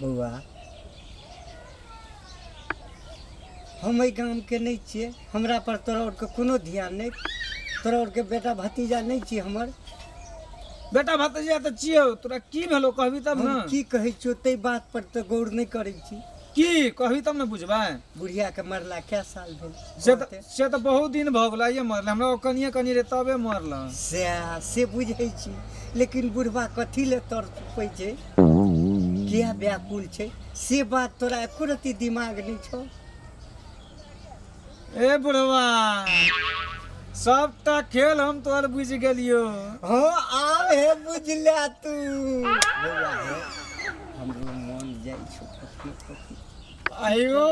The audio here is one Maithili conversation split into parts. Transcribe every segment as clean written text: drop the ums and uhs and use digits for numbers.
बौआ हम एहि गामके नहि छियै, हमरा पर तोरा आओरके कोनो ध्यान नहि, तोरा आओरके बेटा भतीजा नहि छियै हमर। बेटा भतीजा तऽ छियौ, तोरा की भेलौ कहबी तब हम ने। की कहै छियौ ताहि बात पर तऽ गौर नहि करै छी। की कहबी तब ने बुझबै। बुढ़ियाके मरला कै साल भेल? से तऽ बहुत दिन भऽ गेल, आइए मरल हमरा ओ कनिए कनि रहे तबे मरल। सएह से बुझै छी, लेकिन बुढ़बा कथी ले तड़पै छै, किया व्याकुल छै, से बात तोरा एको रत्ती दिमाग नहि छौ। ए बुढ़वा, सबटा खेल हम तोहर बुझि गेलियो। हाँ आब हे बुझला तू। बौआ हे, हमरो मन जाइ छौ कखनो कखनो। आइयो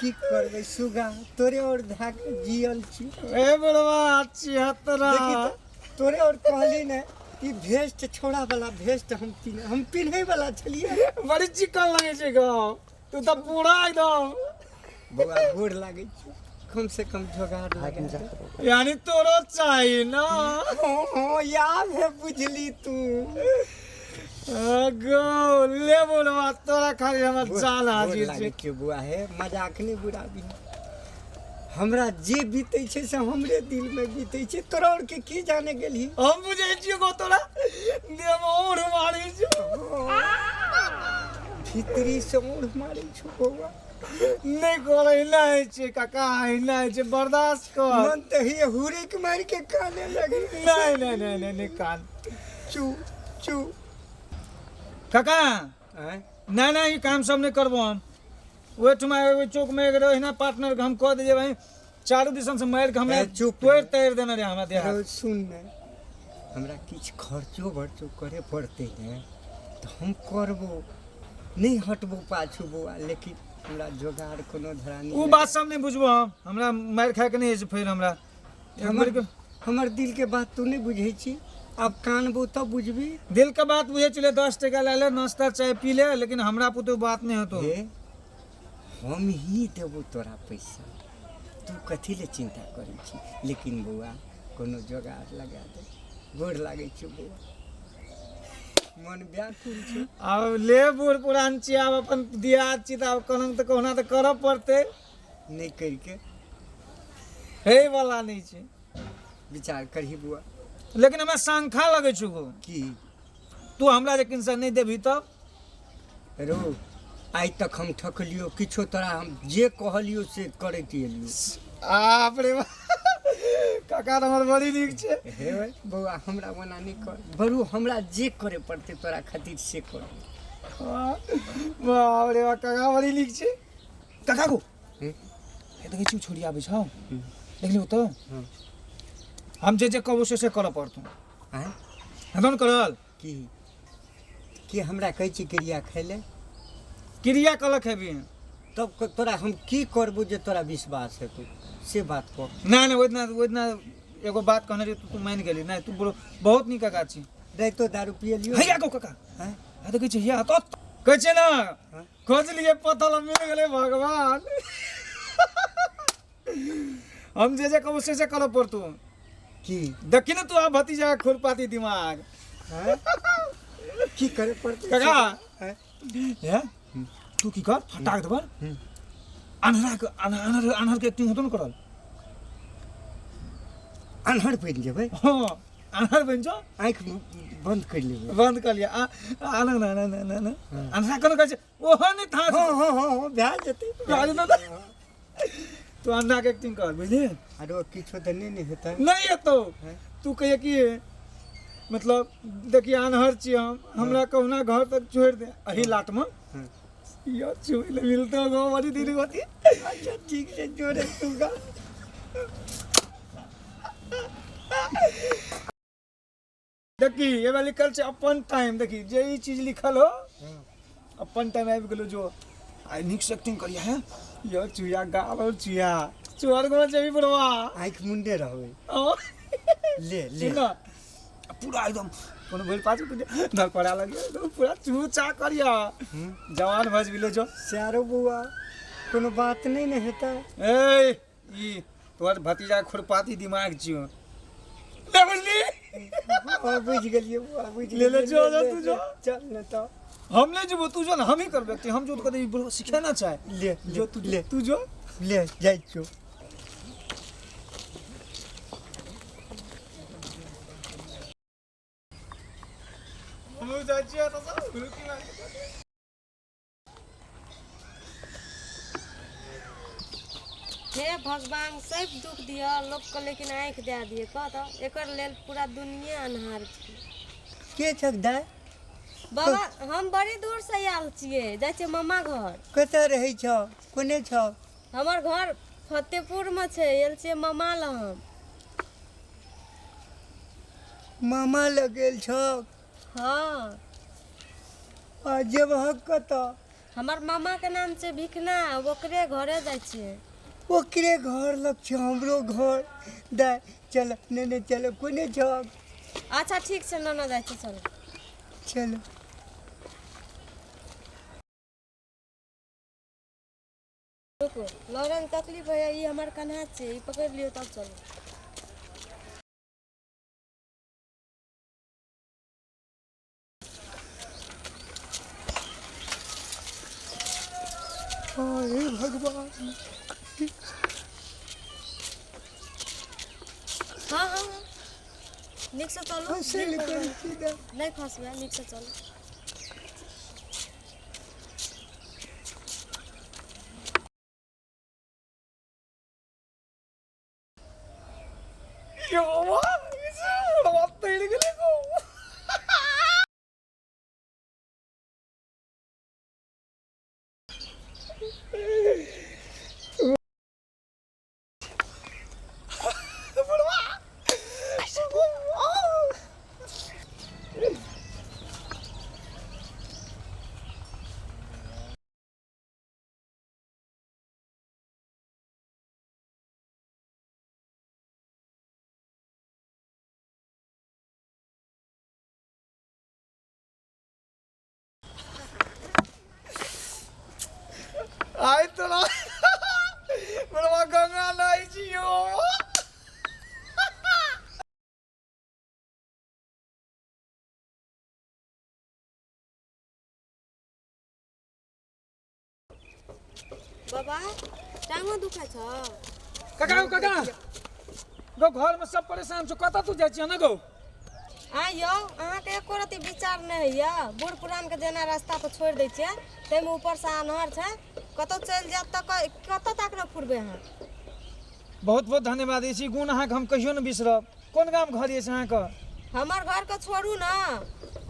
की करबै सुगा, तोरे और धए के जियल छी। ए बुढ़वा छिहत्तरा, देखी तऽ, तोरे और कहली ने ई भेस्ट छोड़ा वाला भेस्ट हम पिन्ह, हम पिन्है वाला छलियै। बड़ी चिकन लगै छै गौ, तू तऽ पूरा एकदम। बौआ गोर लागै छौ, कम से कम जोगाड़ लगा दे। यानी तोरो चाही ना? हाँ हाँ याद है बुझली तू। गो ले बुढ़वा, तोरा खाली हमर जान गोर हाजिर लागै छै। छियौ बौआ हे, मजाक नहि बुराबी, हमरा जे बीतै छै से हमरे दिलमे बीतै छै, तोरा आओरके की जाने गेलही। हम बुझै छियौ गो, तोरा देह औढ़ मारै छौ, भीतरी से औढ़ मारै छौ बौआ। नहि कर, एहिना होइ छै काका, एहिना होइ छै, बर्दाश्त कर। मन तऽ हे हुड़ैक मारि के काने लगी। नहि नहि नहि नहि नहि कान। चू चू काका। आँय? नहि नहि, ई काम सब नहि करबो हम। ओहिठमा ओहि चौकमे एगो एहिना पार्टनरके हम कऽ दियै भाई, चारू दिसन से मारि के हमरा ए, चुप। तोड़ि ताड़ि देने रहे हमरा देह। रौ सुन ने, हमरा किछु खर्चो बर्चो करे पड़तै ने तऽ हम करबो, नहि हटबो पाछू बौआ, लेकिन हमरा जोगाड़ कोनो धरानी ओ बात सब नहि बुझबो हम, हमरा मारि खायके नहि अछि फेर हमरा एक हमर बेर हमर दिल के बात तू नहि बुझै छी, आब कानबो तब बुझबी। दिल के बात बुझै छलै, 10 टका लए ले, नाश्ता चाय पी ले, लेकिन हमरा पुतहु बात नहि हेतौ। हे हम ही देबो तोरा पैसा, तू कथी ले चिंता करै छी, लेकिन बौआ कोनो जोगाड़ लगा दे। गोर लागै छियौ बौआ, मन व्याकुल छै। आब ले बूढ़ पुरान छी, आब अपन दियाद छी तऽ आब कहुना तऽ कहुना तऽ करऽ पड़तै। नहि करिके हे वाला नहि छै। विचार करही बौआ। लेकिन हमरा शंखा लगै छौ गो। की? तू हमरा जे किनसँ नहि देबही तब? रौ आइ तक हम ठकलियौ किछो तोरा? हम जे कहलियौ से करैत एलियौ। बाप रे बाप, काका तऽ हमर बड़ी नीक छै। हे बौआ, हमरा ओना नहि कर बरू, हमरा जे करे पड़तै तोरा खातिर से कर। बाप रे बाप, काका बड़ी नीक छै। काका गो, हे देखै छी छोड़ी आबै छौ, देखली तऽ हम जे जे कहबो से से करऽ पड़तौ। आँय? हेतौ ने करल? की की हमरा कहै छी क्रिया खाय ले? क्रिया कलक खेबी। तब तोरा हम की करबो जे तोरा विश्वास हेतौ, से बात कह। नहि नहि, ओहि दिना ओहि दिना एगो बात कहने रही, तू मानि गेली नहि? तू बहुत नीक काका छी। राइतो दारू पियलियौ। हैया गो काका। आँय? है देखै छी, हैया तो कहै छै ने, खोजलियै पथल मिल गेलै भगवान। हम जे जे कहबो से से करऽ पड़तौ। की? देखी ने तू आब भतीजा के खुरपाती दिमाग। आँय? की करे पड़तै काका। आँय? हे तू की कर, फटाक देबर अन्हरा के अन्हर अन्हर के एक्टिंग होतो ने करल। अन्हर बनि जेबै? हाँ, अन्हर बनि जाओ। आँखि बंद कर लेबै। बंद कर लिया आ आ ना ना ना ना ना, अन्हरा कोनो कहै छै ओहो नहि था। हँ हँ हँ हँ, भए जेतै। भए जेतै। तू अन्हरा के एक्टिंग कर, बुझली? आरो किछो तऽ नहि ने हेतै? नहि हेतौ। तू कहिए कि मतलब देखिए अनहर छी हम, हमरा कहुना घर तक छोड़ि दे एही लाटमे। यो छुए ले मिलतो गो बड़ी दिन होती। अच्छा ठीक छै, जोरे तू गा। देखी एहिमे लिखल छै अपन टाइम, देखी जे ई चीज लिखल हो, अपन टाइम आबि गेलो। जो आइ नीक से एक्टिंग करिया है यो चुया गाल चुया चुहर गो जेबी बुढ़वा। आँखि मुंडे रहबै। हाँ। ले ले। सुन ना, पूरा एकदम कोनो भेल पाछू धड़फड़ा लगिया एकदम पूरा चू चा करिया, जवान भज गेलो जो। सैरो बौआ, कोनो बात नहि ने हेतै? ए ई तोहर भतीजा खुरपाती दिमाग छियो, ले बुझली? हँ बुझि गेलियै बौआ, बुझि ले ले, गेलियै। जो, जो, तू जो। चल ने तऽ। हम नहीं जेबो, तू जो ना, हम ही करबे एक्टिंग। हम जो तो कदे सिखे ना चाहे। ले जो तू ले तू जो ले जाइ छियौ। हमहूँ जाइ छियै एतऽसँ, रुकी ना। हे भगवान, सब दुख दिअ लोकके, लेकिन आँखि दए दिअ। कह तऽ एकर लेल पूरा दुनिया अन्हार छै। के छक दाय? बाबा, हम बड़ी दूर से आयल छियै, जाइ छियै मामा घर। कतऽ रहै छौ, कोने छौ? हमर घर फतेहपुरमे छै, आयल छियै मामा लग हम। मामा लग गेल छौ? हँ। आ जेबहक कतऽ? हमर मामाके नाम छै भिखना, ओकरे घरे जाइ छियै। ओकरे घर लग छै हमरो घर। दाय चल, नहि नहि, चल, कोने छौ? अच्छा ठीक छै नाना, जाइ छियै, चलू। चल। रुकू, लड़न तकलीफ होइए, ई हमर कन्हा छै, ई पकड़ि लियौ तब चलू। हे भगवान। हाँ हाँ हाँ, नीकसँ चलू। हँसै लए करै छी दाय। नहि खसबै, नीकसँ चलू। यो बाबा, ई से बुढ़वा तैर गेलै गो। बुढ़वा, आइ तोरा बुढ़वा गंगा नहाइ छी यौ। बाबा, टांगो दुखाइ छौ? काका हौ, काका गौ, घरमे सब परेशान छौ, कतऽ तू जाइ छियै ने गौ? आ यौ, अहाँके एको रत्ती विचार नहि होइए? बूढ़ पुरानके जेना रास्ता पर छोड़ि दै छियै, ताहिमे ऊपरसँ आन्हर छै, कतहु चलि जायत तऽ कतऽ तक ने फुरबै अहाँ? बहुत बहुत धन्यवाद, ई गुण अहाँके हम कहियो नहि बिसरब। कोन गाम घर अछि अहाँके? हमर घरके छोड़ू ने,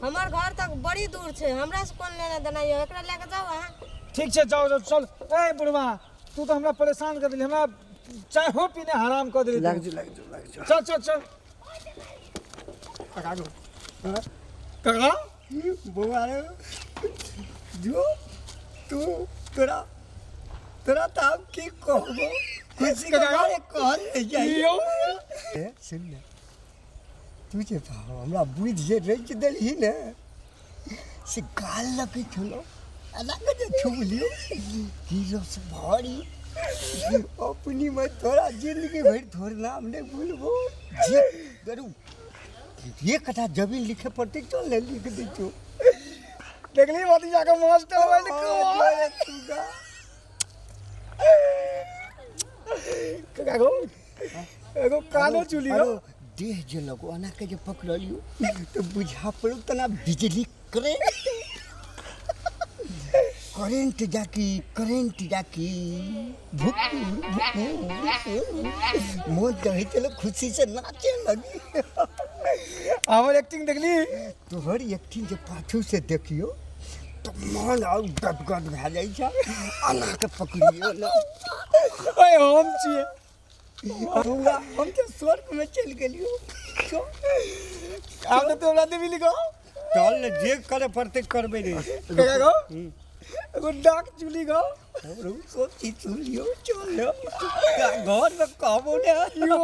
हमर घर तक बड़ी दूर छै, हमरा से कोन लेना देना यऽ, एकरा लए कऽ जाउ अहाँ। ठीक छै, जाउ जाउ, चल। ए बुढ़वा, तू तऽ हमरा परेशान कर देली, हमरा चाहो पीने हराम कर देली। लाग जो, लाग जो, लाग जो। चल चल चल। काका गो। काका। बौआ रे, जो तू तोरा तोरा तऽ आब की कहबो, खुशी के काका। मारे कहल नहि जाइ। यौ। ए, सुन ने, तू जे भाव हमरा बुझि जे रचि देलही ने, से गाल लगै छलो, एना के जे छुबलियो की रस भरी अपनी में, तोरा जिंदगी भरि तोहर नाम नहि भूलबो। जे करू, एक कट्ठा जमीन लिखे पड़तै, चल ने लिख दै छौ। देखली भतीजा के मास्टर बनि कऽ। तू गा। काका गो, एगो कानो चुली अरो देह जे लगो, एना के जे पकड़लियो तऽ बुझा पड़ो तना बिजली करेंट, करेंट जाकी, करेंट जाकी, भुक भुक भुक, मोन तऽ होइ छलै खुशी से नाचे लगी। हमर एक्टिंग देखली? तोहर एक्टिंग जे पाछू से देखियो तऽ मन और गदगद भए जाइ छै, एना के पकड़ियो ने। ओए, हम छियै। हमरा हम तऽ स्वर्ग में चलि गेलियो। आब तऽ तू हमरा देबी लिखो। चल ने, जे करे पड़तै करबै रे। काका गो, एगो डाक चुली गो। हमरो सब चीज सुन लियो, चल ने घर में कहबो ने। यो।